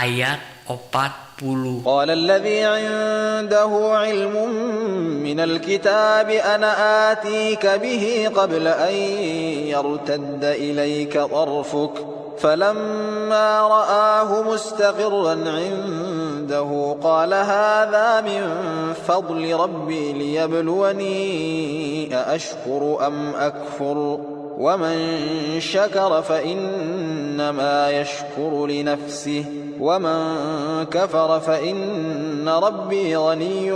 Ayat 40. قال الذي عنده علم من الكتاب أنا آتيك به قبل أن يرتد إليك طرفك فلما رآه مستقرا عنده قال هذا من فضل ربي ليبلوني أأشكر أم أكفر ومن شكر فإنما يشكر لنفسه ومن كفر فإن ربي غني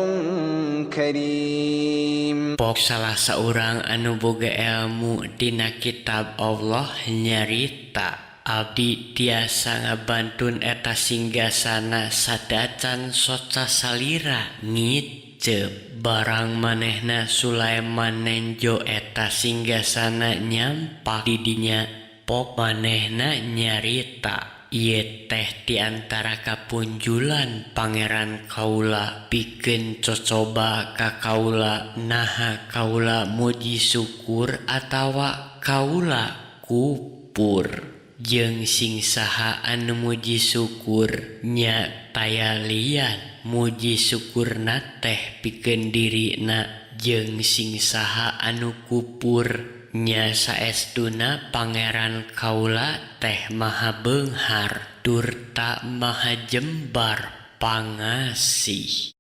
كريم. Pok salah saurang anu boga elmu dina kitab Allah nyarita, "Abdi tiasa ngabantun eta singgasana sadacan soca salira ngiceup." Barang manehna Sulaiman nenjo eta singgasana nyampak di dinya, pok manehna nyarita, "Ieu teh ti antara kapunjulan Pangeran kaula pikeun cocoba ka kaula, naha kaula muji syukur atawa kaula kupur. Jeung sing saha anu muji syukur, nya taya lian muji syukurna teh pikeun dirina, jeung sing saha anu kupur, nya saestuna Pangeran kaula teh maha beunghar turta maha jembar pangasih."